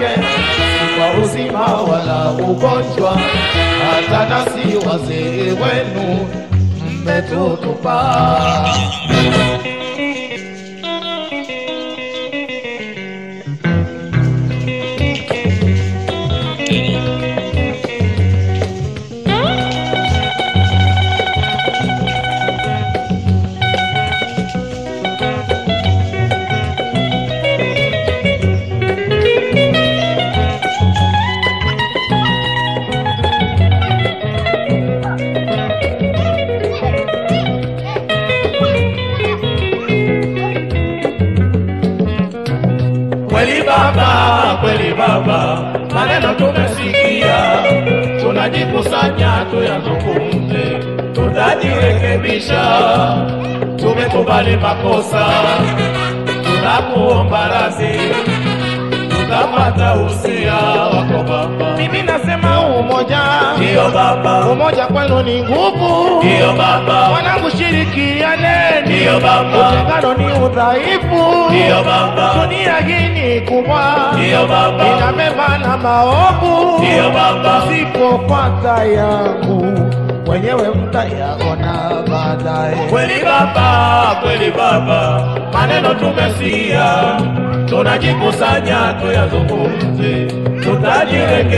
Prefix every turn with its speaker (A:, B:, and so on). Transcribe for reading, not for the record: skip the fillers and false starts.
A: yake, kwa uzima wala ugonjwa, hata nasi wazee wenu mmetutupa. Kweli baba, maneno tumesikia, tunajikusanya tuyazungumze, tutajirekebisha. Tumekubali makosa, tunakuomba radhi, tutapata usia wako baba. Mimi nasema umoja, ndio baba, umoja kwenu ni nguvu, ndio baba. Wanangu shirikiane, ndio baba, utengano ni udhaifu, ndio baba. Dunia hii ni kubwa, ndio baba, ina mema na maovu, ndio baba. Msipofuata yangu wenyewe mtayaona baadaye. Kweli baba, maneno tumesikia, tunajikusanya tuyazungumze, tutajirekebisha.